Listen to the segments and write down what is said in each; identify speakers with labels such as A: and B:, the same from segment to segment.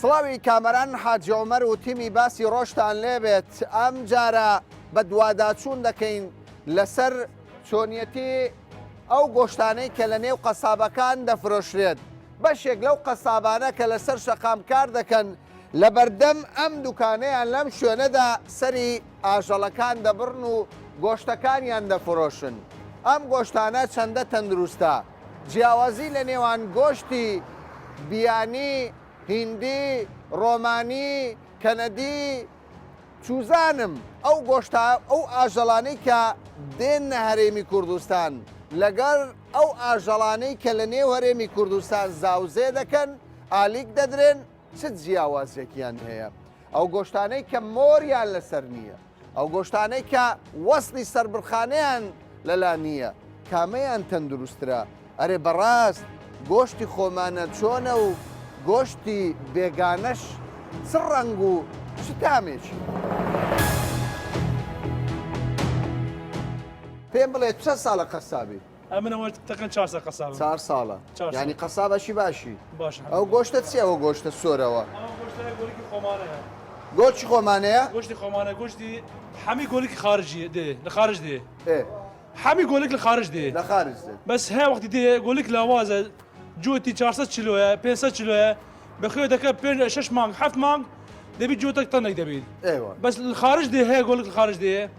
A: سڵاوی کامەران حاجی عومەر و تیمی باسی ڕۆژتان لێبێت ئەم جارە بەدواداچوون دەکەین لەسەر چۆنیەتی ئەو گۆشتانەی کە لە نێو قەسابەکان دەفرۆشرێت بەشێک لەو قەسابانە کە لەسەر شەقام کار دەکەن لە بەردەم ئەم دوکانەیان لەم شوێنەدا سەری ئاژەڵەکان دەبڕن و گۆشتەکانیان دەفرۆشن ئەم گۆشتانە چەندە تەندروستە؟ جیاوازی لە نێوان گۆشتی بیانی، هیندی، ڕۆمانی، کەنەدی، چوزانم ئەو گۆشتە ئەو ئاژەڵانەی کە دێننە هەرێمی کوردستان لەگەڵ ئەو ئاژەڵانەی کە لە نێو هەرێمی کوردستان زاوزێ دەکەن ئالیک دەدرێن چ جیاوازیەکیان هەیە؟ ئەو گۆشتانەی کە مۆریان لەسەر نییە ئەو گۆشتانەی کە وەسڵی سەربڕخانەیان لەلا نییە کامەیان تەندروستترە؟ ئەرێ بەڕاست گۆشتی خۆمانە چۆنە و گۆشتی بێگانەش چ ڕەنگ و چ تامێکی؟ پێم بڵێ چەند ساڵە قەسابی؟
B: ئەمن ئەوە تەقەن چار ساڵ قەسابم.
A: چار ساڵە
B: چار ساڵ.
A: یانی قەسابەشی باشی.
B: باشە
A: ئەو گۆشتە چیە ئەوە گۆشتە سۆرەوە؟
B: ئەوە گۆشتە گۆلکی خۆمانەیە.
A: گۆشتی خۆمانەیە؟
B: گۆشتی خۆمانە گۆشتی حەمی گۆلکی خارجی دێ لە خارج دێ.
A: ئێ.
B: حەمی گۆلک لە خارج دێ.
A: لە خارج دێ.
B: بەس هەیە وەختی دێ گۆلک لاوازە جوتی 400 کیلۆیە 500 کیلۆیە بەخێو دەکە پێنج شەش مانگ حەفت مانگ دەبی جوتێک تەنێک دەبیت.
A: ئێوە.
B: بەس لە خارج دێ هەیە گۆلک لە خارج دێ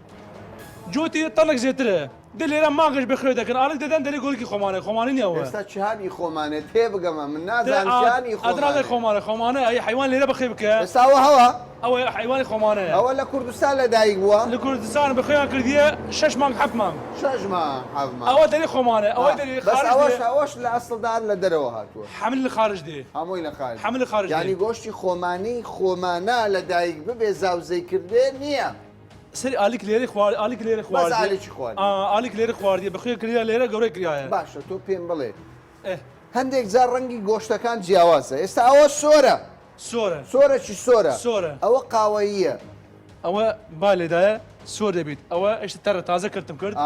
B: جوتی تەنێک زێترە. دە لێرە مانگش بەخێو دەکەن ئاڵک دەدەن دەرێ گۆلکی خۆمانە خۆمانی نیە ئەوە.
A: ئێستا چیانی خۆمانە تێبگەمە من نازانم چیانی
B: خۆمانە. خۆمانە خۆمانە ئەی حەیوان لێرە بەخێ بکە.
A: ئێستا ئەوە هەوە؟
B: ئەوە حەیوانی خۆمانەیە.
A: ئەوە لە کوردستان لە دایک بووە؟
B: لە کوردستان بەخێویان کردیە شەش مانگ حەفت مانگ.
A: شەش مانگ حەفت مانگ.
B: ئەوە دەرێ خۆمانە ئەوە دەرێ
A: بەس ئەوەش ئەوەش لە ئەسڵدا لە دەرەوە هاتووە.
B: حەمل لە خارج دێ.
A: هەمووی لە خارج.
B: حەمل لە خارج
A: دێ. یانی گۆشتی خۆمانی خۆمانە لە دایک ببێ زاوزێی کردبێ نییە.
B: سەری ئالیک لێرەی خوارد ئالیک لێرە
A: خوارد بەس ئالیکی خوارد
B: ئالیک لێرە خواردیە بەخوێ کریا لێرە گەورەی کریایە
A: باشە تۆ پێم بڵێ هەندێک جار ڕەنگی گۆشتەکان جیاوازە ئێستا ئەوە سۆرە
B: سۆرە
A: سۆرەکی سۆرە
B: سۆرە
A: ئەوە قاوەییە
B: ئەوە با لێدایە سۆر دەبیت ئەوە هێشتا تەرە تازە کردم کرد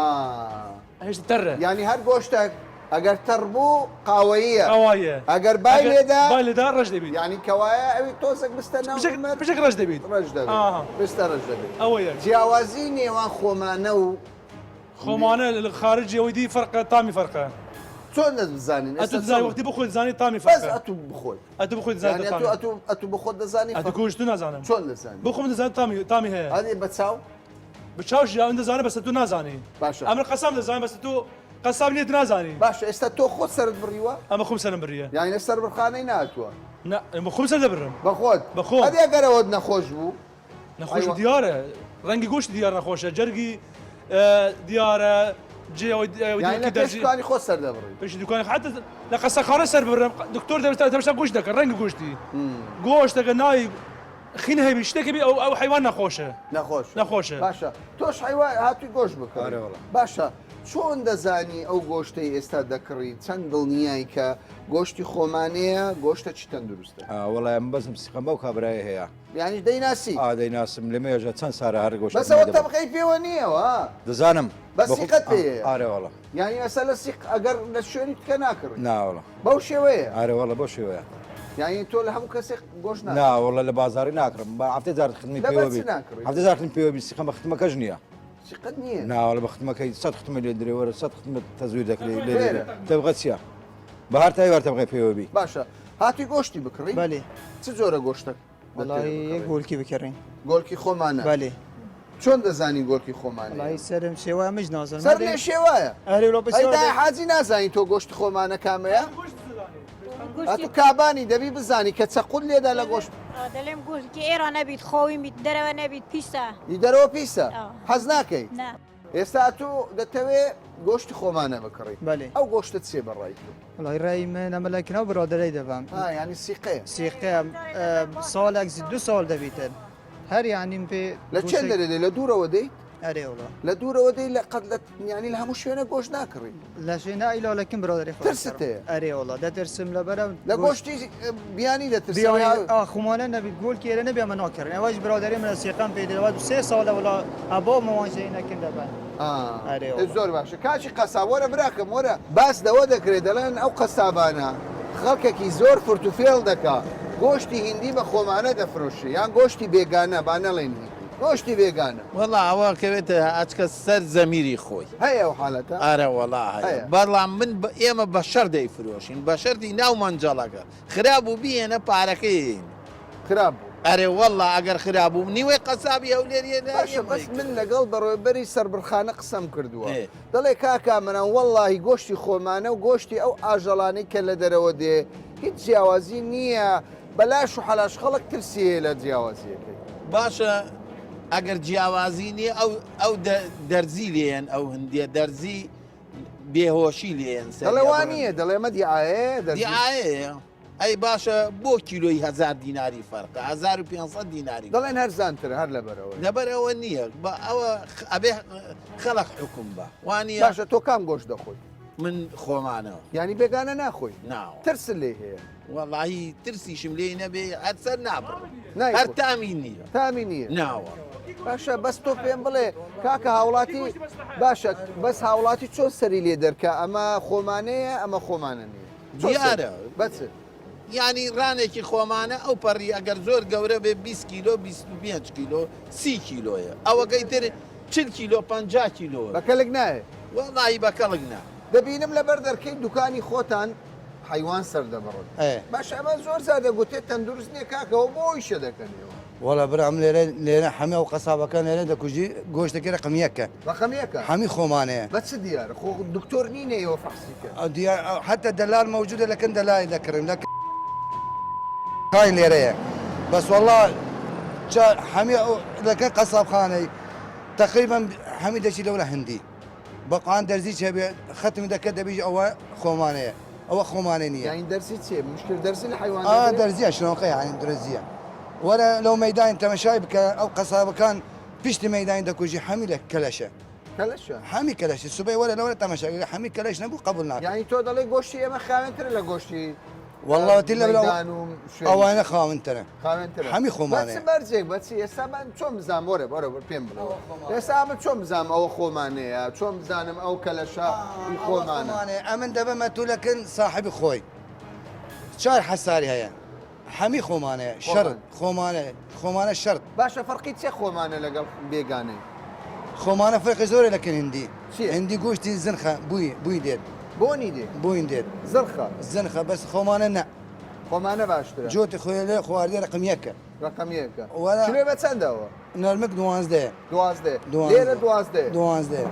B: هێشتا تەرە
A: یانی هەر گۆشتەک ئەگەر تەڕ بوو قاوەییە
B: قاوەیە
A: ئەگەر بای لێدا
B: بای لێدا ڕەش دەبیت
A: یانی کەوایە ئەوی تۆزێک بستە ناو
B: پشک پشک ڕەش دەبیت
A: ڕەش دەبێت بستە ڕەش دەبێت
B: ئەوەیە
A: جیاوازی نێوان خۆمانە و
B: خۆمانە لە خارجی ئەوەی دی فەرقە تامی فەرقە
A: چۆن دەست بزانین
B: ئەتو دزانی وەختی بخۆی دزانی تامی فەرقە
A: بەس ئەتو بخۆی
B: ئەتو بخۆی دزانی
A: یانی ئەتو ئەتو ئەتو بخۆت دەزانی
B: ئەتو گۆشت نازانم
A: چۆن دەزانی
B: بخۆم دەزانم تامی تامی هەیە
A: ئەرێ بە چاو
B: بە چاو ژیان دەزانم بەس تۆ نازانی
A: باشە
B: ئەمن قەسام دەزانم بەس تۆ قەساب نیت نازانی.
A: باشە ئێستا تۆ خۆت سەرت بڕیوە؟
B: ئەمە خۆم سەرم بڕیە.
A: یانی لە سەربڕخانەی نەهاتووە؟
B: نا ئەمە خۆم سەر دەبڕم.
A: بە خۆت؟
B: بە خۆم.
A: ئەدی ئەگەر ئەوەت نەخۆش بوو؟
B: نەخۆش دیارە ڕەنگی گۆشتی دیار نەخۆشە جەرگی دیارە جێ ئەوەی
A: یانی لە پێش دوکانی خۆت سەر دەبڕی؟
B: پێش دوکانی حتى لە قەسەخانە سەر ببڕم دکتۆر دەبێت تەماشا گۆشت دەکە ڕەنگی گۆشتی گۆشتەکە ناوی خین هەبی شتێکی بی ئەو ئەو حەیوان نەخۆشە.
A: نەخۆشە.
B: نەخۆشە.
A: باشە تۆش حەیوان هاتووی گۆشت بکڕی.
C: ئەرێ وەڵا.
A: باشە چۆن دەزانی ئەو گۆشتەی ئێستا دەکڕی چەند دڵنیای کە گۆشتی خۆمانەیە گۆشتە چی تەندروستە؟
C: وەڵا من بەسم سیقەم بەو کابرایە هەیە.
A: یانیش دەیناسی؟
C: ئا دەیناسم لە مێژە چەند سارە هەر گۆشت
A: بەس ئەوە تەبقەی پێوە نییە وا.
C: دەزانم.
A: بەس سیقەت پێ هەیە.
C: ئارێ وەڵا.
A: یانی ئەسە لە سیق ئەگەر لە شوێنی تکە ناکڕی.
C: نا وەڵا.
A: بەو شێوەیە.
C: ئارێ وەڵا بەو شێوەیە.
A: یانی تۆ لە هەموو کەسێک گۆشت ناکڕی؟
C: نا وەڵا لە بازاڕی ناکڕم بە هەفتەی جار ختمی پێوە بی.
A: لەبەر چ ناکڕی؟
C: هەفتەی جار ختمی پێوە بی سیقەم بە ختمەکەش نییە.
A: سیقەت نییە؟
C: نا وەڵا بە ختمەکەی سەد ختمە لێ درێ وەرە سەد ختمە تەزویر دەکرێ لێ دەرێ. تەبقە چییە؟ بەهار تا ئێوار تەبقەی پێوە بی.
A: باشە هاتووی گۆشتی بکڕی؟
D: بەلێ.
A: چ جۆرە گۆشتەک؟
D: وەڵایی یەک گۆلکی بکڕین.
A: گۆلکی خۆمانە؟
D: بەلێ.
A: چۆن دەزانی گۆلکی خۆمانەیە؟
D: وەڵایی سەرم شێوایە منیش نازانم.
A: سەر لێ شێوایە؟
D: ئەرێ وەڵا
A: ئەی دایە حاجی نازانی تۆ گۆشتی خۆمانە کامەیە؟ ئەتو کابانی دەبی بزانی کە چەقوت لێدا لە گۆشت.
E: دەلێم گۆشتی ئێرە نەبیت خۆوی بیت دەرەوە نەبیت پیسە.
A: ئی دەرەوە پیسە؟ حەز ناکەی؟
E: نا.
A: ئێستا ئەتو دەتەوێ گۆشتی خۆمانە بکڕی؟
D: بەلێ.
A: ئەو گۆشتە چیە بە ڕای تۆ؟
D: وەڵای ڕای من ئەمە لە کناو برادەرەی دەبەم.
A: ها یانی سیقەیە؟
D: سیقەیە ساڵێک دوو ساڵ دەبیتن هەر یانیم پێ
A: لە چێن دەرێ دێ لە دوورەوە دێیت؟
D: ئەرێ وەڵا.
A: لە دوورەوە دێی لە قەت لە یانی لە هەموو شوێنە گۆشت ناکڕی؟
D: لە شوێنە ئیلا لە کن برادەری خۆم
A: ترست هەیە؟
D: ئەرێ وەڵا دەترسم لەبەرە
A: لە گۆشتی بیانی دەترسی؟
D: بیانی ئا خۆمانە نەبی گۆل کێرە نەبی ئەمە ناکڕین ئەوەش برادەری منە سیقەم پێ دێ سێ ساڵە وەڵا ئەبا مەوانجەی نەکن دەبەن. ئەرێ وەڵا.
A: زۆر باشە کاکی قەساب وەرە براکەم وەرە باس لەوە دەکرێت دەڵێن ئەو قەسابانە خەڵکێکی زۆر فرت و فێڵ دەکا. گۆشتی هیندی بە خۆمانە دەفرۆشرێ یان گۆشتی بێگانە با نەڵێین هیندی گۆشتی بێگانە.
F: وەڵا ئەوە کەوێتە ئەچکە سەر زەمیری خۆی.
A: هەیە ئەو حالەتە؟
F: ئەرە وەڵا هەیە بەڵام من ئێمە بە شەرت دەیفرۆشین بە شەرتی ناو مەنجەڵەکە خراپ بوو بیهێنە پارەکەی ئەیەین.
A: خراپ بوو.
F: ئەرێ وەڵا ئەگەر خراپ بوو نیوەی قەسابی هەولێر یە
A: باشە بەس من لەگەڵ بەڕێوەبەری سەربڕخانە قسەم کردووە دەڵێ کاک کامەران وەڵاهی گۆشتی خۆمانە و گۆشتی ئەو ئاژەڵانەی کە لە دەرەوە دێ هیچ جیاوازی نییە بەلاش و حەلاش خەڵک ترسی هەیە لە جیاوازیەکەی.
F: باشە ئەگەر جیاوازی نییە ئەو ئەو دەرزی لێیەن ئەو هندیە دەرزی بێهۆشی لێیەن
A: سەر دەڵێ وا نییە دەڵێ ئەمە دیعایەیە
F: دەرزی دیعایەیە ئەی باشە بۆ کیلۆی هەزار دیناری فەرقە 1500 دیناری
A: دەڵێن هەرزانترە هەر لەبەرەوە
F: لەبەرەوە نییە بە ئەوە ئەبێ خەڵک حکوم بە وانە
A: باشە تۆ کام گۆشت دەخۆی
F: من خۆمانەوە
A: یعنی بێگانە ناخۆی
F: ناوە
A: ترس لێ هەیە
F: وەڵی ترسیشم لێی نەبێ هەر سەر نابڕم هەر تامی نییە
A: تامی نییە
F: ناوە
A: باشە بەس تۆ پێم بڵێ کاکە هاوڵاتی باشە بەس هاوڵاتی چۆن سەری لێ دەرکە ئەمە خۆمانەیە ئەمە خۆمانە نییە
F: دیارە
A: بەچ
F: یانی ڕانێکی خۆمانە ئەو پەڕی ئەگەر زۆر گەورە بێ 20 کیلۆ 25 کیلۆ 30 کیلۆیە ئەوەکەی تر 40 کیلۆ 50 کیلۆ
A: بە کەلک نایە
F: وەڵی بە کەڵک نا
A: دەبینم لەبەر دەرکەی دوکانی خۆتان حەیوان سەر دەبڕن باشە ئەمە زۆر جار دەگوترێت تەندروست نییە کاکە ئەوە بۆ ئیشە دەکەن ئێوە؟
C: وەڵا برام لێرە لێرە حەمی ئەو قەسابەکان لێرە دەکوژی گۆشتەکەی ڕەقم یەکە
A: ڕەقەم یەکە
C: حەمی خۆمانەیە
A: بە چ دیارە خۆ دکتۆر نینە ئێوە فەحسی کەن
C: ئەو دیار حتى دەلال مەوجودە لەکن دەلای دەکڕین لە خای لێرەیە بەس وەڵا چا حەمی ئەو لەکە قەسابخانەی تقریبا حەمی دەچی لەورە هندی بەقان دەرزی چ هەبێ خەتم دەکە دەبیژ ئەوە خۆمانەیە ئەوە خۆمانە نییە
A: یانی دەرزی چیە مشکل دەرزی لە حەیوان
C: ئا دەرزیە شنۆقە یانی درزیە وەرە لەو مەیدان تەمەشای بکە ئەو قەسابەکان پشتی مەیدان دەکوژی حەمی لە کەلەشە
A: کەلەشە
C: حەمی کەلەشی سبەی وەرە لەوەرە تەمەشا حەمی کەلەش نەبوو قبول ناکە
A: یانی تۆ دەڵێی گۆشتی ئێمە خاوێنترە لە گۆشتی
C: واللە تلە
A: مەیدان و شوێنی
C: ئەوانە خاونترە
A: خاوێنترە
C: حەمی خۆمانەیە
A: بە چ مەرجێک بە چی ئێستا من چۆن بزانم وەرە وەرە پێم بڵێ ئێستا من چۆن بزانم ئەوە خۆمانەیە چۆن بزانم ئەو کەلەشە هی خۆمانە
C: خۆمانەیە ئەمن دەبەمە تو لەکن ساحبی خۆی چار حەساری هەیە حەمی خۆمانەیە شەرت خۆمانەیە خۆمانە شەرت
A: باشە فەرقی چیە خۆمانە لەگەڵ بێگانەی؟
C: خۆمانە فەرقی زۆرە لەکن هندی
A: چیە؟
C: هندی گۆشتی زنخە بووی بووی دێت
A: بۆنی دێ
C: بووین دێت
A: زرخە
C: زنخە بەس خۆمانە نە
A: خۆمانە باشترە
C: جۆتی خۆی لێ خواردێ رقم یەکە
A: رقم یەکە
C: وەرە
A: کیلۆی بە چەندەوە؟
C: نەرمک دوانزدەیە
A: دوازدەیە لێرە دوازدەیە
C: دوازدەیە.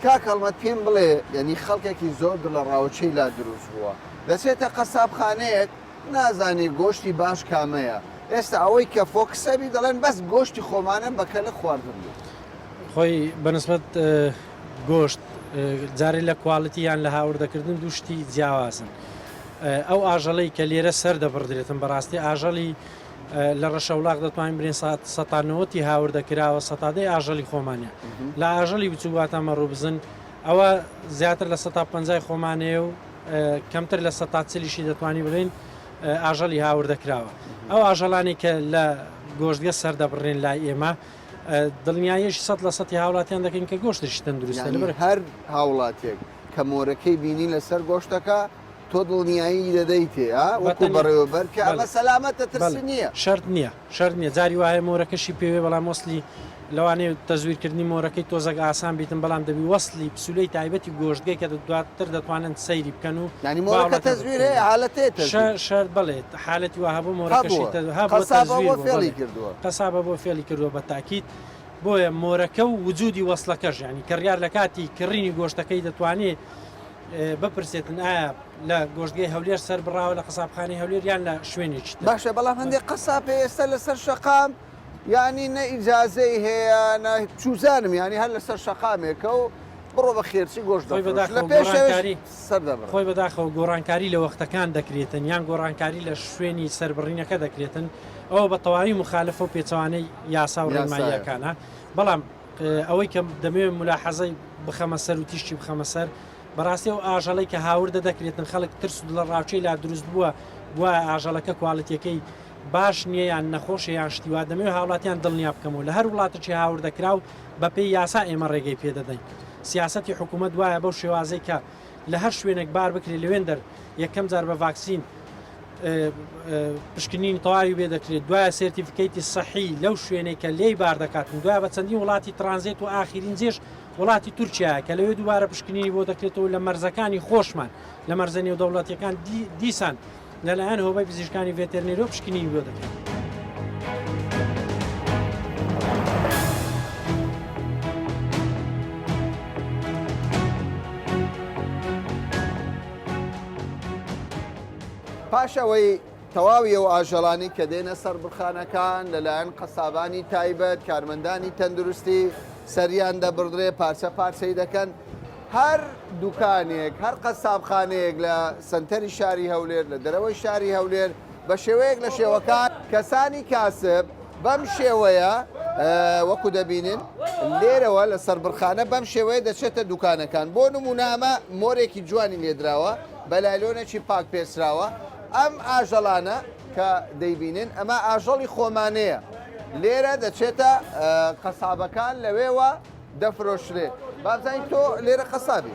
A: کاک هەڵمەت پێم بڵێ یعنی خەڵکێکی زۆر دڵەڕاوکێی لا دروست بووە دەچێتە قەسابخانەیەک نازانی گۆشتی باش کامەیە ئێستا ئەوەی کە فۆکسەبی دەڵێن بەس گۆشتی خۆمانە بە کەلک خواردن بوو.
G: خۆی بەنسبەت گۆشت جارێ لە quality یان لە هاوردەکردن دوو شتی جیاوازن ئەو ئاژەڵەی کە لێرە سەر دەبڕدرێتن بەڕاستی ئاژەڵی لە ڕەشەوڵاق دەتوانین برێن سەتا نەوەتی هاوردە کراوە سەتادەی ئاژەڵی خۆمانە لە ئاژەڵی بچوو واتە مەڕ و بزن ئەوە زیاتر لە سەتا پەنجای خۆمانەیە و کەمتر لە سەتا چلیشی دەتوانی بڵێین ئاژەڵی هاوردەکراوە ئەو ئاژەڵانی کە لە گۆشتگە سەر دەبڕێن لای ئێمە دڵنیاییەکی سەد لە سەتی هاوڵاتیان دەکەین کە گۆشتیشی تەندروستە
A: یانی
G: لەبەر
A: هەر هاوڵاتیەک کە مۆرەکەی بینی لەسەر گۆشتەکە تۆ دڵنیایی دەدەیتێ ها وەکو
G: بەتەنیا
A: بەڕێوەبەر کە
G: بەڵێ
A: ئەمە سەلامەتە ترس
G: بەڵێ
A: نییە.
G: شەرت نییە شەرت نییە جاری وایە مۆرەکەشی پێوێ بەڵام وەسلی لەوانەیە تەزویرکردنی مۆرەکەی تۆزەک ئاسان بیتن بەڵام دەبی وەسلی پسولەی تایبەتی گۆشتگەی کە دواتر دەتوانن سەیری بکەن و
A: یانی
G: بۆ
A: مۆرەکە
G: هاوڵاتیان
A: تەزویر
G: دەربکەون
A: هەیە حالەت هەیە تەزویر
G: شەرت بەڵێ حالەتی وا هەبوو مۆرەکەشی
A: هەبووە
G: هەبووە
A: قەسابە
G: تەزویر
A: بۆ
G: بووە
A: فێڵی
G: بەڵێ
A: کردووە.
G: قەسابە بۆ فێڵی کردووە بە تاکید بۆیە مۆرەکە و وجودی وەسڵەکەش یانی کڕیار لە کاتی کڕینی گۆشتەکەی دەتوانێ بپرسێتن ئایا لە گۆشتگەی هەولێر سەر بڕاوە لە قەسابخانەی هەولێر یان لە شوێنێکی تر.
A: باشە بەڵام هەندێک قەساب هەیە ئێستا لەسەر شەقام یانی نە ئیجازەی هەیە نە چوزانم یانی هەر لەسەر شەقامێکە و بڕۆ بە خێرچی گۆشت
G: خۆی
A: دەفرۆشت لە
G: بەداخەوە
A: پێشەوەش
G: گۆڕانکاری
A: سەر دەبڕن.
G: خۆی بەداخەوە گۆڕانکاری لە وەختەکان دەکرێتن یان گۆڕانکاری لە شوێنی سەربڕینەکە دەکرێتن ئەوە بە تەواوی موخالفە و پێچەوانەی یاسا و
A: یاسایە.
G: ڕێنماییەکانە بەڵام ئەوەی کە دەمەوێت مولاحەزەی بخەمە سەر و تیشکی بخەمە سەر بەڕاستی ئەو ئاژەڵەی کە هاوردە دەکرێتن خەڵک ترس و دڵەڕاوکێی لا دروست بووە گوایە ئاژەڵەکە quality یەکەی باش نییە یان نەخۆشە یان شتی وا، دەمەوێت هاوڵاتیان دڵنیا بکەمەوە لە هەر وڵاتێکی هاوردەکراو بەپێی یاسا ئێمە ڕێگەی پێدەدەین. سیاسەتی حکوومەت وایە بەو شێوازەی کە لە هەر شوێنێک بار بکرێت لەوێندەر یەکەم جار بە ڤاکسین پشکنینی تەواوی بێ دەکرێت دوایە certificate ی سەحی لەو شوێنێک کە لێی بار دەکات و دوای بە چەندین وڵاتی ترانزێت و ئاخیرین جێش وڵاتی تورکیایە کە لەوێ دووبارە پشکنینی بۆ دەکرێتەوە لە مەرزەکانی خۆشمان لە مەرزە نێودەوڵەتیەکان دیسان لەلایەن هۆبەی پزیشکانی ڤێتێرنێریەوە پشکنینی بۆ دەکرێت.
A: پاش ئەوەی تەواوی ئەو ئاژەڵانەی کە دێنە سەربڕخانەکان لەلایەن قەسابانی تایبەت، کارمەندانی تەندروستی سەریان دەبڕدرێ، پارچە پارچەی دەکەن، هەر دوکانێک، هەر قەسابخانەیەک لە سەنتەری شاری هەولێر، لە دەرەوەی شاری هەولێر، بە شێوەیەک لە شێوەکان کەسانی کاسب بەم شێوەیە وەکو دەبینن لێرەوە لە سەربڕخانە بەم شێوەیە دەچێتە دوکانەکان. بۆ نمونە ئەمە مۆرێکی جوانی لێدراوە، بە لایلۆنێکی پاک پێچراوە. ئەم ئاژەڵانە کە دەیبینن ئەمە ئاژەڵی خۆمانەیە لێرە دەچێتە قەسابەکان لەوێوە دەفرۆشرێ. بابزانین تۆ لێرە قەسابی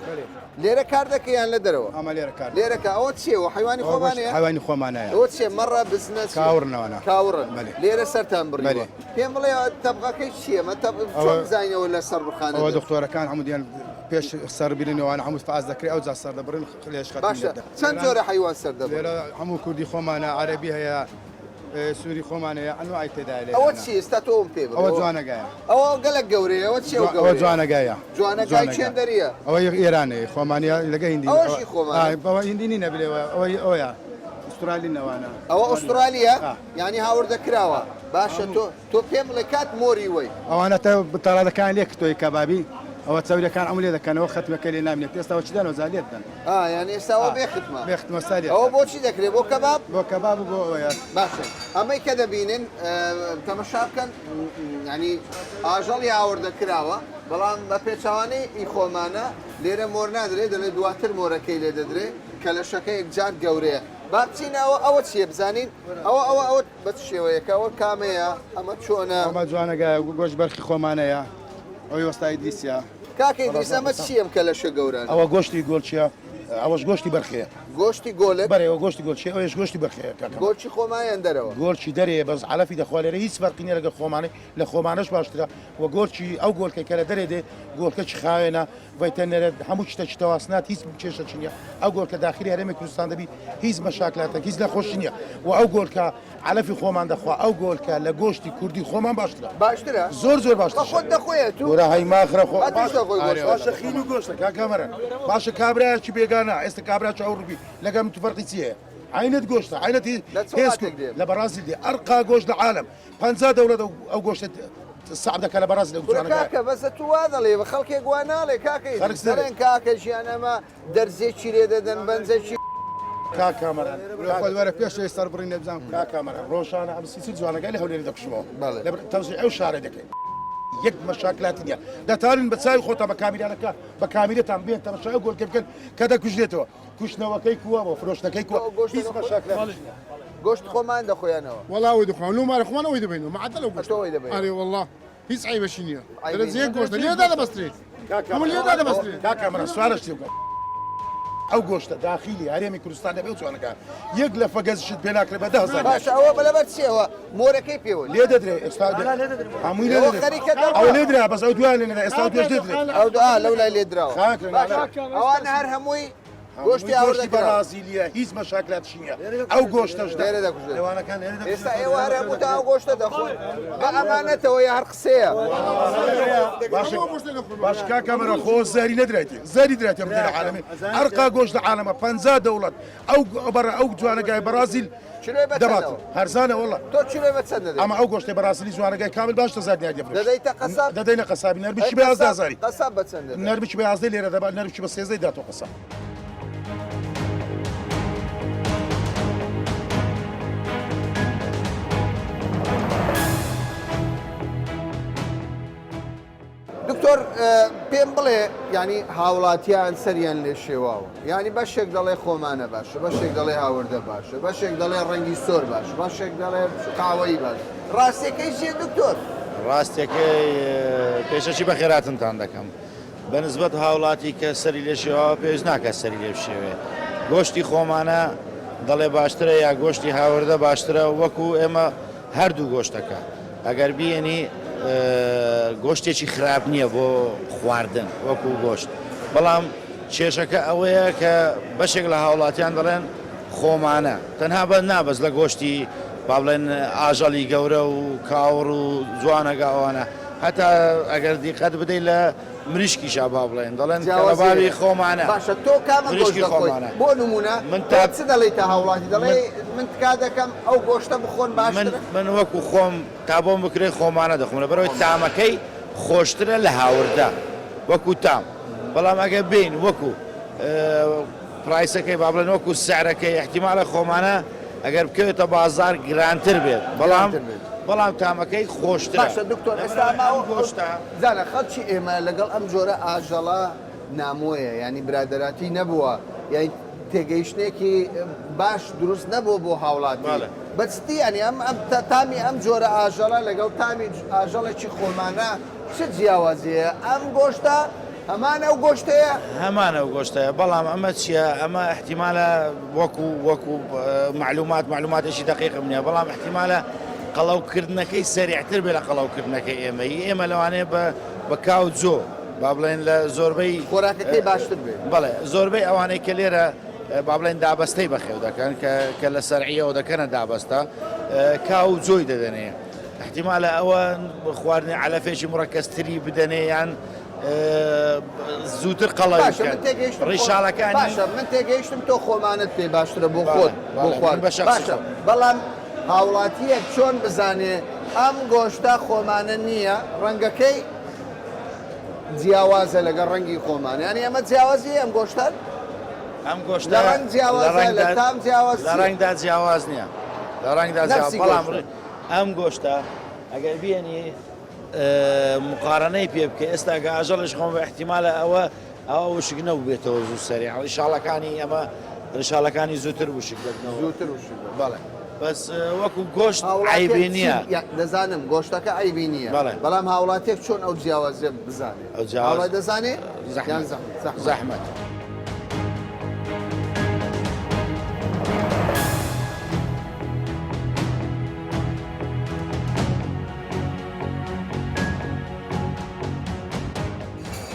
A: لێرە کار دەکەی یان لە دەرەوە؟
H: ئەمە لێرە کار
A: لێرە کە ئەوە چییە؟ ئەوە حەیوانی خۆمانەیە؟
H: حەیوانی خۆمانەیە.
A: ئەوە چییە؟ مەڕە، بزنە، چییە؟
H: کاوڕنەوەنە.
A: کاوڕن. لێرە سەرتان بڕیوە. پێم بڵێ تەبغەکەی چییە؟ مە تەب چۆن بزانین ئەوە لە سەربڕخانە
H: ئەوە دکتۆرەکان هەموو دێن پێش سەربرینەوانە هەموو فاز دەکرێ ئەوجا سەر دەبڕن لێش خەتم
A: باشە چەند جۆرە حەیوان سەر دەبڕن؟
H: لێرە هەموو کوردی خۆمانە عەرەبی هەیە سووری خۆمان هەیە ئەنوای تێدایە لێرە.
A: ئەوە چییە ئێستا تۆ ئەوم پێ بڵێ.
H: ئەوە جوانەگایە.
A: ئەوە گەلەک گەورەیە ئەوە چییە ئەو گەورەیە؟
H: ئەوە جوانەگایە.
A: جوانەگای چێندەرییە؟
H: ئەوە ئێرانەیە خۆمانە لەگە هیندی.
A: ئەوەشی خۆمانە.
H: ئەوە هیندی نینە بلێ ئەوە ئەوەیە ئوسترالی نەوانە.
A: ئەوە ئوسترالییە؟ یانی هاوردە کراوە. باشە تۆ تۆ پێم بڵێ کات مۆری وەی.
H: ئەوانە تە تەڕادەکان لێ کردووی کەبابی ئەوە چەوریەکان ئەمو لێ دەکەنەوە خەتمەکە لێ نامینێت ئێستا وە چی دەن وەجا لێت دەن.
A: ئا یانی ئێستا ئەوە بێ ختمە.
H: بێ ختمە سا لێت
A: ئەوە بۆچی دەکرێ بۆ کەباب؟
H: بۆ کەباب و بۆ ئەوەیە.
A: باشە ئەمەی کە دەبینن تەمەشا بکەن یانی ئاژەڵی هاوردە کراوە بەڵام بە پێچەوانەی ئی خۆمانە لێرە مۆر نادرێ دەڵێ دواتر مۆرەکەی لێ دەدرێ کەلەشەکە یەکجار گەورەیە با بچینەوە ئەوە چییە بزانین ئەوە ئەوە ئەوە بە چ شێوەیەکە ئەوە کامەیە ئەمە چۆنە؟
H: ئەمە جوانەگایە گۆشت بەرخی خۆمانەیە ئەوەی وەستا ئیدریسە.
A: کاکە ئیدریس ئەمە چییە ئەم کەلەشە گەورانە؟
I: ئەوە گۆشتی گۆلچیە ئەوەش گۆشتی بەرخەیە.
A: گۆشتی گۆلک؟
I: بەرێ ئەوە گۆشتی گۆلچیە ئەوەیش گۆشتی بەرخەیە کاکە.
A: گۆلچی خۆمانە یان دەرەوە؟
I: گۆلچی دەرێیە بەس عەلەفی دەخوا لێرە هیچ فەرقی نییە لەگەڵ خۆمانەی لە خۆمانەش باشترە وە گۆلچی ئەو گۆلکەی کە لە دەرێ دێ گۆلکەکی خاوێنە ڤێتەرنەرە هەموو شتەکی تەواسنات هیچ کێشەکی نییە ئەو گۆلکە داخلی هەرێمی کوردستان دەبی هیچ مەشاکلاتەک هیچ نەخۆشی نییە و ئەو گۆلکە عەلەفی خۆمان دەخوا ئەو گۆلکە لە گۆشتی کوردی خۆمان باشترە
A: باشترە
I: زۆر زۆر باشتر
A: خۆت دەخۆیە تو
I: گۆرە هەی ماخرە خۆ
A: باشە
I: خین و گۆشتە کاک کامەران باشە کابرایەکی بێگانە ئێستا کابراکی ئەوروپی لەگەڵ من تو فەرقی چییە عینت گۆشتە عینت هێز لە بەڕازیل دێ ئەرقا گۆشت لە عالم 50 دەوڵەت ئەو گۆشتە سەعب دەکا لە بەڕازیل ئەو
A: کورە کاکە بەسە تو وا دەڵێ بە خەڵکێک وا ناڵێ کاکە ئیدریس دەڵێن کاکە ژیان ئەمە دەرزێکی لێ دەدەن بەنجەکی
I: کاک کامەران
H: خۆت وەرە پێشەوەی سەربڕینە بزانم
I: کاک کامەران ڕۆژانە ئەم سیسی جوانەکەی لە هەولێر دەکوژمەوە لەبەر تەوزیع ئەو شارە دەکەین یەک مەشاکلات نییە دەتوانن بە چاوی خۆتان بە کامیرانەکە بە کامیرەتان بێن تەمەشای ئەو گۆلکە بکەن کە دەکوژرێتەوە کوشتنەوەکەی کووە بۆ فرۆشتنەکەی کووە هیچ مەشاکلات نییە.
A: گۆشت خۆمان دەخۆیانەوە.
J: وەڵا ئەوەی دەخۆم لۆ مالە خۆمان ئەوەی دەبەینەوە مەعەدەلە
A: ئەتۆ ئەوەی دەبەیەوە.
J: ئەرێ وەڵا هیچ عەیبەشی نییە دەرەجە یەک گۆشتە لێ دادەبەسترێت هەموو لێ دادەبەسترێت.
I: کاک کامەران سوارەش تێ بکە ئەو گۆشتە داخیلی هەرێمی کوردستان دەبێ و جوانەکە یەک لە فەگەزشت پێ ناکرێ بە 10000
A: باشە ئەوە بە لەبەر چیەوە مۆرەکەی پێوە
I: لێ دەدرێ ئێستا هەمووی لێ دەدرێ
A: خەریکە دەڕوا.
I: ئەوە لێ درا بەس ئەو دوایان لێ نەدا ئێستا ئەو دوێش لێ درێت
A: ئەو دوآ لەو لای لێ دراوە
I: خاک
A: باشە ئەوانە هەر هەمووی گۆشتی ئاور
I: گۆشتی بەڕازیلیە هیچ مەشاکلاتشی نییە ئەو گۆشتەش
A: لێرە دەکوژێت
I: لێوانەکان لێرە دەکوژێت.
A: ئێستا ئێوە هەر هەمووتان ئەو گۆشتە دەخۆن بە ئەمانەتەوە یا هەر قسەیە
I: باشە باشە کاک کامەران خۆ زاری نەدرایتێ زاری درایتێ ئەم دێرە عالەمێ ئەرقا گۆشت لە عالەمە 50 دەوڵەت ئەو بەڕە ئەو جوانەگای بەڕازیل
A: چلۆی بە
I: دەبات
A: چەندەوە؟
I: هەرزانە والله
A: تۆ چلۆی بە چەند دەدەیت؟
I: ئەمە ئەو گۆشتەی بەڕازیلی جوانەگای کامل باش دەزار دینار دەفرۆشێ
A: دەدەیتە قەساب؟
I: دەدەینە قەسابی نەرمشی
A: ئەی
I: بە 11
A: قەساب
I: هەزاری
A: قەساب بە چەند دەدات؟
I: نەرمشی بە 11 لێرە دەبات نەرمشی بە 13 داتۆ قەساب
A: دکتۆر پێم بڵێ یانی هاوڵاتیان سەریان لێ شێواوە یانی بەشێک دەڵێ خۆمانە باشە بەشێک دەڵێ هاوردە باشە بەشێک دەڵێ ڕەنگی سۆر باش بەشێک دەڵێ قاوەیی باش ڕاستیەکەی چیە دکتۆر؟
K: ڕاستیەکەی پێشەکی بەخێراتنتان دەکەم بە نسبەت هاوڵاتی کە سەری لێ شێواوە پێویست ناکات سەری لێ بشێوێ گۆشتی خۆمانە دەڵێ باشترە یا گۆشتی هاوردە باشترە وەکو ئێمە هەردوو گۆشتەکە ئەگەر بیێنی گۆشتێکی خراپ نییە بۆ خواردن وەکو گۆشت بەڵام کێشەکە ئەوەیە کە بەشێک لە هاوڵاتیان دەڵێن خۆمانە تەنها بە نابەز لە گۆشتی با بڵێن ئاژەڵی گەورە و کاوڕ و جوانەگا ئەوانە هەتا ئەگەر دیقەت بدەیت لە مریشکیشا با بڵێن دەڵێن کەبابی خۆمانە.
A: باشە تۆ کامە گۆشت دەخۆیت بۆ نمونە
K: من
A: تۆ چ دەڵێیتە هاوڵاتی دەڵێی من تکا دەکەم ئەو گۆشتە بخۆن باشترە؟
K: من وەکو خۆم تا بۆم بکرێت خۆمانە دەخۆم لەبەرئەوەی تامەکەی خۆشترە لە هاوردە وەکو تام بەڵام ئەگەر بێین وەکو پرایسەکەی با بڵێن وەکو سعرەکەی ئیحتیمالە خۆمانە ئەگەر بکەوێتە بازار گرانتر بێت بەڵام بەڵام تامەکەی خۆشترە.
A: باشە دکتۆر ئێستا ئەمە ئەو گۆشتە زانە خەڵکی ئێمە لەگەڵ ئەم جۆرە ئاژەڵە نامۆیە یانی برادەراتی نەبووە یانی تێگەیشتنێکی باش دروست نەبووە بۆ هاوڵاتی بە جدی یانی ئەم ئەم تامی ئەم جۆرە ئاژەڵە لەگەڵ تامی ئاژەڵێکی خۆمانە چ جیاوازیەیە ئەم گۆشتە هەمان ئەو گۆشتەیە؟
K: هەمان ئەو گۆشتەیە بەڵام ئەمە چیە ئەمە ئیحتیمالە وەکو وەکو مەعلومات مەعلوماتێکی دەقیقم نیە بەڵام ئیحتیمالە قەڵەوکردنەکەی سەریعتر بێ لە قەڵەوکردنەکەی ئێمە ئی ئێمە لەوانەیە بە بە کاو جۆ با بڵێن لە زۆربەی
A: خۆراکەکەی باشتر بێ
K: بەڵێ زۆربەی ئەوانەی کە لێرە با بڵێن دابەستەی بەخێو دەکەن کە کە لە سەرعیەوە دەکەنە دابەستە کاو جۆی دەدەنێ احتیمالە ئەوە خواردنی عەلەفێکی مڕەکەزتری بدەنێ یان زووتر قەڵەوی
A: باشە من
K: بکەن
A: تێگەیشتم خۆ
K: ڕیشاڵەکانی
A: باشە من تێگەیشتم تۆ خۆمانت پێ باشترە بۆ
K: بەڵێ
A: خۆت بۆ
K: بەڵێ من
A: خواردن
K: بە شەخسی
A: باشە
K: خۆم
A: بەڵام هاوڵاتییەک چۆن بزانێ ئەم گۆشتە خۆمانە نییە ڕەنگەکەی جیاوازە لەگەڵ ڕەنگی خۆمان یانی ئەمە جیاوازی ئەم گۆشتە
K: ئەم گۆشتە
A: لە ڕەنگ
K: لە
A: جیاوازە لە
K: ڕەنگدا
A: تام جیاواز
K: لە
A: چییە
K: ڕەنگدا جیاواز نییە لە ڕەنگدا جیاواز
A: نەفسی
K: بەڵام
A: گۆشتە
K: ئەم گۆشتە ئەگەر بیێنی مقارەنەی پێ بکە ئێستا گە ئاژەڵیش خۆم بە احتیمالە ئەوە ئەوە وشک نەبووبێتەوە زوو سەری ڕیشاڵەکانی ئەمە ڕیشاڵەکانی زووتر وشک دەبنەوە
A: زووتر وشک دەبن
K: بەڵێ بەس وەکو گۆشت
A: هاوڵاتیەک
K: عەیبی
A: چی
K: نییە
A: یا دەزانم گۆشتەکە عەیبی نییە
K: بەڵێ
A: بەڵام هاوڵاتیەک چۆن ئەو جیاوازیە بزانێ
K: ئەو جیاواز
A: هاوڵاتی دەزانێ یان
K: زەحمەت
A: زەحمەت زەحمەت
K: زەحمەت.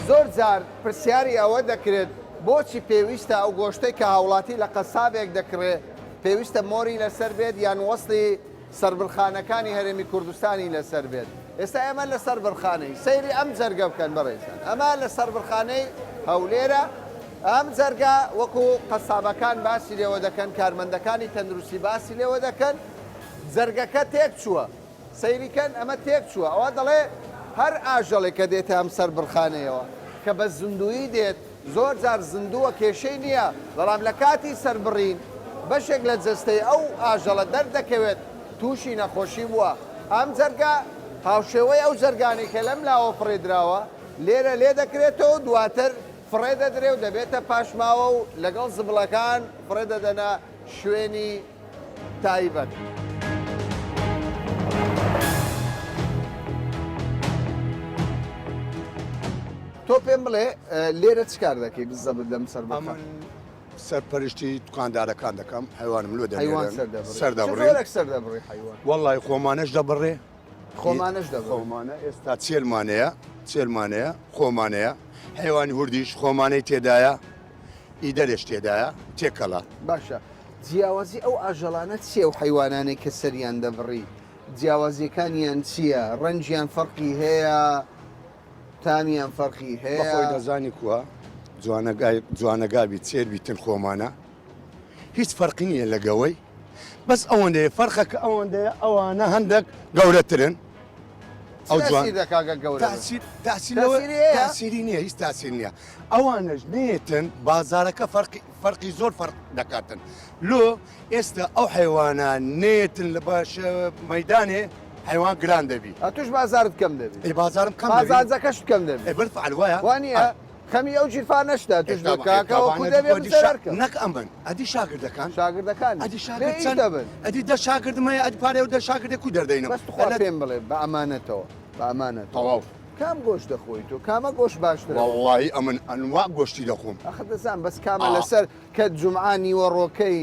A: زۆر جار پرسیاری ئەوە دەکرێت بۆچی پێویستە ئەو گۆشتەی کە هاوڵاتی لە قەسابێک دەکڕێ پێویستە مۆری لەسەر بێت یان وەسڵی سەربڕخانەکانی هەرێمی کوردستانی لەسەر بێت ئێستا ئێمە لە سەربڕخانەی سەیری ئەم جەرگە بکەن بەڕێزان ئەمە لە سەربڕخانەی هەولێرە ئەم جەرگە وەکو قەسابەکان باسی لێوە دەکەن کارمەندەکانی تەندروستی باسی لێوە دەکەن جەرگەکە تێک چووە سەیری کەن ئەمە تێک چووە ئەوە دەڵێ هەر ئاژەڵێک کە دێتە ئەم سەربڕخانەیەوە کە بە زیندوویی دێت زۆر جار زیندووە کێشەی نییە بەڵام لە کاتی سەربڕین بەشێک لە جەستەی ئەو ئاژەڵە دەردەکەوێت تووشی نەخۆشی بووە ئەم جەرگە هاوشێوەی ئەو جەرگانەی کە لەم لاوە فڕێدراوە لێرە لێ دەکرێتەوە و دواتر فڕێ دەدرێ و دەبێتە پاشماوە و لەگەڵ زبڵەکان فڕێ دەدەنە شوێنی تایبەت. تۆ پێم بڵێ لێرە چ کار دەکەی بزەبت لەم سەر بخە؟
H: ئەمن سەرپەرشتی دوکاندارەکان دەکەم حیوانم لۆ
A: حەیوان
H: دەنێرن
A: سەر دەبڕی
H: سەر
A: چ
H: دەبڕین
A: جۆرێک سەر دەبڕی حەیوان؟
H: وەڵی خۆمانەش دەبڕێ
A: خۆمانەش دەبڕی
H: خۆمانە ئێستا چێلمانەیە چێلمانەیە خۆمانەیە حیوانی هوردیش خۆمانەی تێدایە ئیدەرێش تێدایە تێکەڵە.
A: باشە جیاوازی ئەو ئاژەڵانە چیە ئەو حەیوانانەی کە سەریان دەبڕی جیاوازیەکانیان چیە ڕەنگیان فەرقی هەیە تامیان فەرقی هەیە؟
H: بەخۆی دەزانی کوە جوانەگای جوانەگابی چێر بیتن خۆمانە هیچ فەرقی نییە لە گەوەی بەس ئەوەندەیە فەرقەکە ئەوەندەیە ئەوانە هەندێک گەورەترن
A: ئەو جوان دەکا گە گەورە
H: تاسیر تاسیر لەوە
A: تاسیری هەیە؟
H: تاسیری نییە هیچ تاسیر نییە ئەوانەش نێتن بازارەکە فەرقی فەرقی زۆر فەرق دەکاتن لۆ ئێستا ئەو حیوانە نێتن لە باش مەدانێ. حەیوان گران دەبی.
A: ئەتوش بازارت کەم دەبی.
H: ئەی بازارم کەم دەبی.
A: قازانجەکەشت کەم دەبی.
H: ئەی بالفعل وایە.
A: وانیە؟ خەمی ئەو گیرفانەشتە ئەتوش بە کاکە وەکو دەبێ من زەرەر کەم.
H: نەک ئەمن ئەدی شاگردەکان.
A: شاگردەکان.
H: ئەدی شاگرد چەند ئەدی دە شاگردم هەیە ئەدی پارەی ئەو دە شاگردە کو دەردەینم.
A: بەس توخوا پێم بڵێ بە ئەمانەتەوە بە ئەمانەتەوە.
H: تەواو.
A: کام گۆشت دەخۆی تۆ کامە گۆشت باشترە؟
H: وەڵڵاهی ئەمن ئەنواع گۆشتی دەخۆم.
A: ئەخر دەزانم بەس کامە لەسەر کە جومعە نیوەڕۆکەی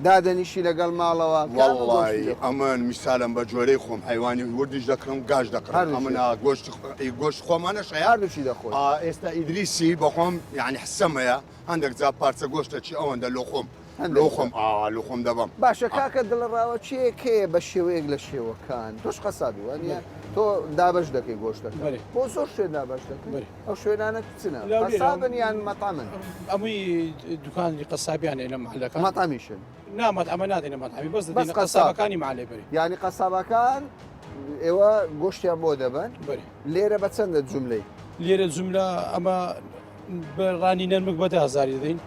A: دادەنیشی لەگەڵ ماڵەوە کامە گۆشتی
H: وەڵڵاهی
A: دەخۆی؟
H: ئەمن میسالەن بە جۆرەی خۆم حەیوانی وردیش دەکڕم گاش دەکڕم
A: هەردووکی
H: ئەمن ئا گۆشتی ئی گۆشت خۆمانەش هەیە
A: هەردووکی دەخۆی.
H: ئا ئێستا ئیدریسی بەخۆم یانی حسەم هەیە هەندێک جار پارچە گۆشتەکی ئەوەندە لۆ خۆم
A: هەندێک
H: لۆ
A: جار.
H: خۆم ئا لۆ خۆم دەبەم.
A: باشە کاکە دڵەڕاوەکێیەک هەیە بە شێوەیەک لە شێوەکان تۆش قەسابی وانیە تۆ دابەش دەکەی گۆشتەکە
B: بەرێ.
A: بۆ زۆر شوێن دابەش دەکەی
B: بەرێ.
A: ئەو شوێنانە چنە
B: لە هەولێر
A: قەسابن یان مەتعەمن؟
B: ئەمووی دوکانی قەسابیان هەیە لە مەحەلەکان.
A: مەتعەمیشن؟
B: نا مەتعەمە نادەینە مەتعەمی بەس
A: بەس
B: دەدەینە
A: قەساب.
B: قەسابەکانی مەحەلەی بەرێ.
A: یانی قەسابەکان ئێوە گۆشتیان بۆ دەبەن؟
B: بەرێ.
A: لێرە بە چەندە جوملەی؟
B: لێرە جوملە ئەمە بە ڕانی نەرمک بە دە هەزاری دەدەین،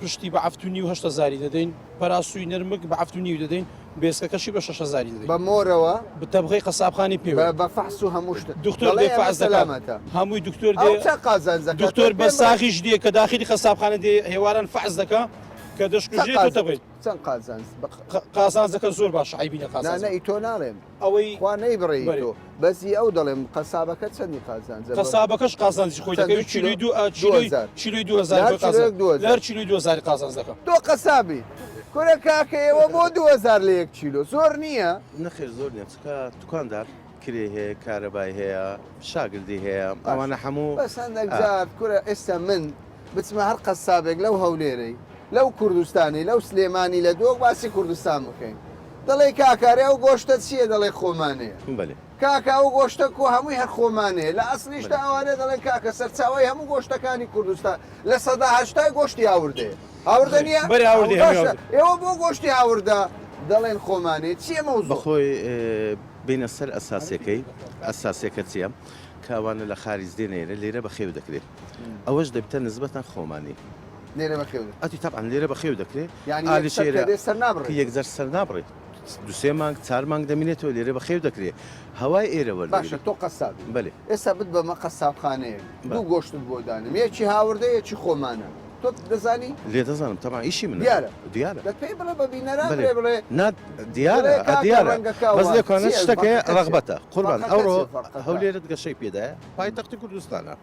B: پشتی بە حەفت و نیو هەشت هەزاری دەدەین، پەراسووی نەرمک بە حەفت و نیو دەدەین، بێسکەکەشی بە شەش هەزاری دەدەین.
A: بە مۆرەوە؟
B: بە تەبغەی قەسابخانی پێوەیە.
A: بە بە فەحس و هەموو شت.
B: دکتۆر
A: دەڵێ
B: دێ
A: ئەمە
B: فەحس دەکات.
A: سەلامەتە.
B: هەمووی دکتۆر دێ.
A: ئەو چەند قازانج دەکات؟
B: دکتۆر
A: تۆ
B: بە
A: پێم بڵێ.
B: ساغیش دێ کە داخلی قەسابخانە دێ هێواران فەحس دەکا کە
A: چەند
B: دەشکوژێت و
A: قازانج
B: تەبغەی.
A: چەند قازانج بە.
B: قازانجەکە زۆر باشە عەیبی نیە
A: نا
B: قازانجەکە.
A: نا ئی تۆ ناڵێم.
B: ئەوەی
A: خوا نەیبڕێ ئی
B: بەرێ.
A: تۆ. بەس ئی ئەو دەڵێم قەسابەکە چەندی قازانجە بە.
B: قەسابەکەش قازانجی خۆی
A: چەند
B: دەکەوێ
A: دوو کیلۆ؟
B: کیلۆی دوو ئا
A: دوو
B: کیلۆی
A: هەزار.
B: کیلۆی 2000
A: لە هەر
B: بۆی قازانج
A: کیلۆیەک
B: لە
A: 2000.
B: هەر کیلۆی 2000 قازانج دەکا.
A: تۆ قەسابی. کورە کاکە ئێوە بۆ 2000 لە یەک کیلۆ زۆر نییە؟
L: نەخێر زۆر نییە چونکە دوکاندار کرێی هەیە کارەبای هەیە شاگردی هەیە
A: باشە
L: ئەوانە هەموو
A: بەس هەندێک
L: ئا.
A: جار کورە ئێستا من بچمە هەر قەسابێک لەو هەولێرەی لەو کوردستانی لەو سلێمانی لە دۆک باسی کوردستان بکەین دەڵێی کاکە ئەرێ ئەو گۆشتە چییە دەڵێ خۆمانەیە
L: بەلێ.
A: کاکە ئەو گۆشتە کو هەمووی هەر خۆمانەیە لە ئەسڵیشدا
L: بەلێ.
A: ئەوانە دەڵێن کاکە سەرچاوەی هەموو گۆشتەکانی کوردستان 80%ی گۆشتی هاوردەیە هاوردە نییە؟
B: بەرێ هاوردەیە هەمووی
A: باشە
B: هاوردە.
A: ئێوە بۆ گۆشتی هاوردە دەڵێن خۆمانەیە چییە مەوزوع؟
L: بەخۆی بێینە سەر ئەساسەکەی ئەساسەکە چییە کە ئەوانە لە خاریج دێنە ئێرە لێرە بەخێو دەکرێت ئەوەش دەبتە نسبەتەن خۆمانی.
A: لێرە بەخێو دەکرێت.
L: ئەتی تەبعەن لێرە بەخێو دەکرێت.
A: یانی
L: ئالی
A: یەکسەر
L: شێرە
A: کە دێ سەر نابڕێت.
L: یەکجار سەر نابڕێت. دوو سێ مانگ چار مانگ دەمینێتەوە لێرە بەخێو دەکرێت. هەوای ئێرە وەردەگرێت.
A: باشە تۆ قەسابی.
L: بەلێ.
A: ئێستا بتبەمە قەسابخانەیەک دوو گۆشتت بۆ دانێم یەکی هاوردە یەکی خۆمانە تۆ دەزانی؟
L: لێ دەزانم تەبعەن ئیشی منە.
A: دیارە.
L: دیارە.
A: دە پێی بڵێ بە بینەران
L: بەلێ.
A: بڵێ بڵێ
L: نا دیارە
A: بڵێ کاکە
L: دیارە.
A: ڕەنگەکە
L: بەس
A: وا.
L: لێکۆنە
A: چییە؟
L: شتەکەیە
A: فەرقەکە چییە؟
L: ڕەغبەتە. قوربان
A: فەرقەکە
L: ئەوڕۆ
A: چییە؟ فەرقەکە؟
L: هەولێرت گەشەی پێدایە پایتەختی کوردستانە.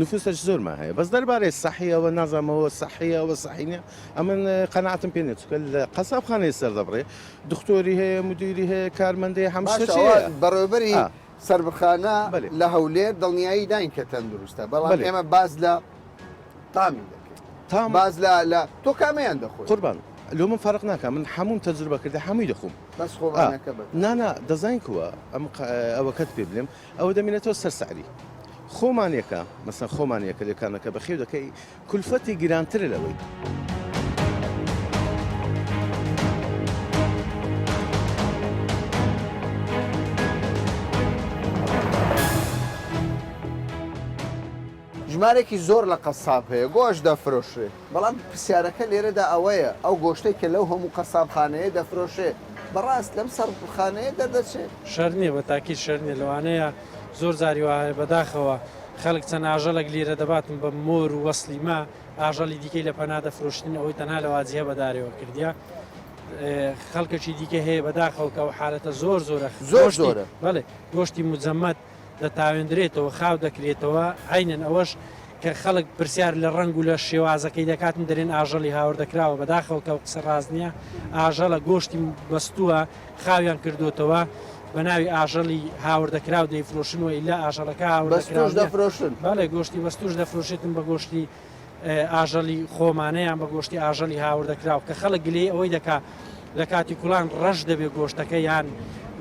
L: نفوسەش زۆرمان هەیە بەس دەربارەی سەحیەوە نازانمەوە سەحیە ئەوە سەحی نیە ئەمن قەناعەتم پێ نیە چونکە لە قەسابخانەی سەردەبڕێ دختۆری هەیە مدیری هەیە کارمەندەیە هەموو
A: باشە
L: شتێکی
A: ئەوە
L: هەیە
A: بەڕێوەبەری
L: ئا.
A: سەربخانە
L: بەلێ.
A: لە هەولێر دڵنیایی داین کە تەندروستە بەڵام
L: بەلێ.
A: ئێمە باس لە تامی دەکەین
L: تام
A: باس لە لە تۆ کامەیان دەخۆی؟
L: قوربان لۆ من فەرق ناکا من حەمووم تەجروبە کردە حەمووی دەخۆم
A: بەس
L: ئا
A: خۆمانەکە بە
L: نا نا دەزانی کووە ئەم ئەوەکەت پێ بلێم ئەوە دەمینێتەوە سەر سعری خۆمانێکە مەسەن خۆمانێکە لێکانەکە بەخێو دەکەی کولفەتی گرانترە لەوەی.
A: ژمارێکی زۆر لە قەساب هەیە گۆشت دەفرۆشرێ بەڵام پرسیارەکە لێرەدا ئەوەیە ئەو گۆشتەی کە لەو هەموو قەسابخانەیە دەفرۆشێ بەڕاست لەم سەرخانەیە دەردەچێ؟
G: شەرت نییە بە تاکید شەرت نییە لەوانەیە زۆر جاری وا هەیە بەداخەوە خەڵک چەند ئاژەڵێک لیرە دەباتن بە مۆر و وەسڵی ما ئاژەڵی دیکەی لە پەنا دەفرۆشتن ئەوەی تەنها لە واجهە بەدارەوە کردیە خەڵکەکی دیکە هەیە بەداخەوە کە ئەو حالەتە زۆر زۆرە
A: زۆر
G: گۆشتی
A: زۆرە.
G: بەڵێ گۆشتی مجەمەد دەتاوێندرێتەوە خاو دەکرێتەوە عەینەن ئەوەش کە خەڵک پرسیار لە ڕەنگ و لە شێوازەکەی دەکاتن دەرێن ئاژەڵی هاوردەکراوە بەداخەوە کە ئەو قسە ڕاست نییە ئاژەڵە گۆشتی بەستووە خاویان کردوتەوە بە ناوی ئاژەڵی هاوردەکراو دەیفرۆشن و ئیلا ئاژەڵەکە هاوردەکراو
A: بەستوش دەفرۆشن
G: بەڵێ گۆشتی بەستوش دەفرۆشێتن بە گۆشتی ئاژەڵی خۆمانە یان بە گۆشتی ئاژەڵی هاوردەکراو کە خەڵک گلەیی ئەوەی دەکا لە کاتی کوڵان ڕەش دەبێت گۆشتەکە یان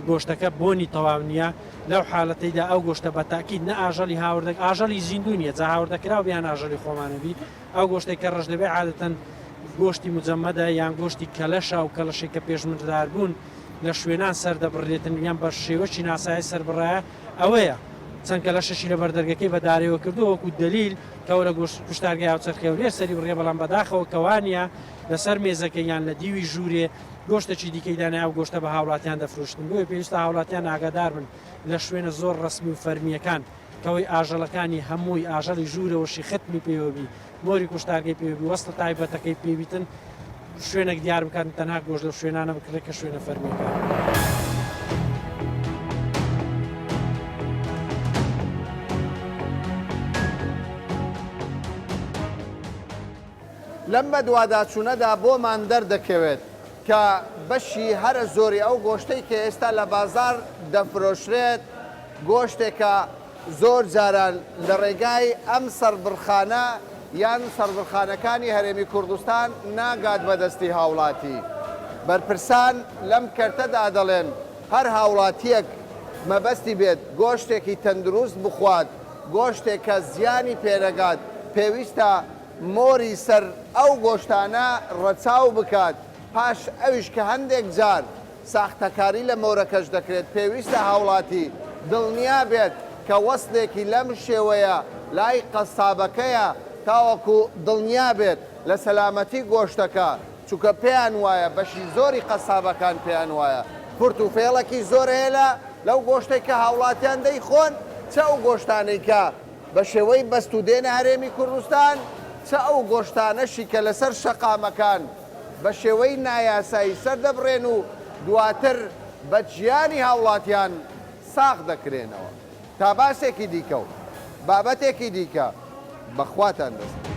G: گۆشتەکە بۆنی تەواو نییە لەو حالەتەیدا ئەو گۆشتە بە تاکید نە ئاژەڵی هاوردە ئاژەڵی زیندوو نییە جا هاوردەکراو بیان ئاژەڵی خۆمانە بی ئەو گۆشتێک کە ڕەش دەبێت عادەتەن گۆشتی مجەمەدە یان گۆشتی کەلەشە و کەلەشێک کە پێش مردار بوون لە شوێنان سەر دەبڕێتن یان بە شێوەکی ناسایی سەربڕایە ئەوەیە. چەند کەلەشەشی لە بەردەرگەکەی بە دارەوە کردووە وەکو دەلیل کەوە لە گۆشت کوشتارگای هاوچەرخی هەولێر سەری بڕیە بەڵام بەداخەوە کەوانیە لەسەر مێزەکەی یان لە دیوی ژوورێ گۆشتەکی دیکەی دانایە و گۆشتە بە هاوڵاتیان دەفرۆشتن بۆیە پێویستە هاوڵاتیان ئاگادار بن لە شوێنە زۆر ڕەسمی و فەرمییەکان کەوەی ئاژەڵەکانی هەمووی ئاژەڵی ژوورەوەشی ختمی پێوە بی مۆری کوشتارگەی پێوە بی وەسڵە تایبەتەکەی پێ بیتن شوێنێک دیار بکات تەنها گۆشت لەو شوێنانە بکڕێت کە شوێنە فەرمیەکان.
A: لەم بەدواداچوونەدا بۆمان دەردەکەوێت کە بەشی هەرە زۆری ئەو گۆشتەی کە ئێستا لە بازاڕ دەفرۆشرێت گۆشتێکە زۆر جاران لە ڕێگای ئەم سەربڕخانە یان سەربڕخانەکانی هەرێمی کوردستان ناگات بە دەستی هاوڵاتی. بەرپرسان لەم کەرتەدا دەڵێن هەر هاوڵاتییەک مەبەستی بێت گۆشتێکی تەندروست بخوات، گۆشتێک کە زیانی پێنەگات، پێویستە مۆری سەر ئەو گۆشتانە ڕەچاو بکات، پاش ئەویش کە هەندێک جار ساختەکاری لە مۆرەکەش دەکرێت، پێویستە هاوڵاتی دڵنیا بێت کە وەسڵێکی لەم شێوەیە لای قەسابەکەیە تاوەکو دڵنیا بێت لە سەلامەتی گۆشتەکە، چونکە پێیان وایە بەشی زۆری قەسابەکان پێیان وایە فرت و فێڵێکی زۆر هەیە لە لەو گۆشتەی کە هاوڵاتیان دەیخۆن، چ ئەو گۆشتانەی کە بە شێوەی بەستوو دێنە هەرێمی کوردستان، چ ئەو گۆشتانەشی کە لەسەر شەقامەکان بە شێوەی نایاسایی سەردەبڕێن و دواتر بە گیانی هاوڵاتیان ساغ دەکرێنەوە. تا باسێکی دیکە و بابەتێکی دیکە بە خواتان دەسپێرم.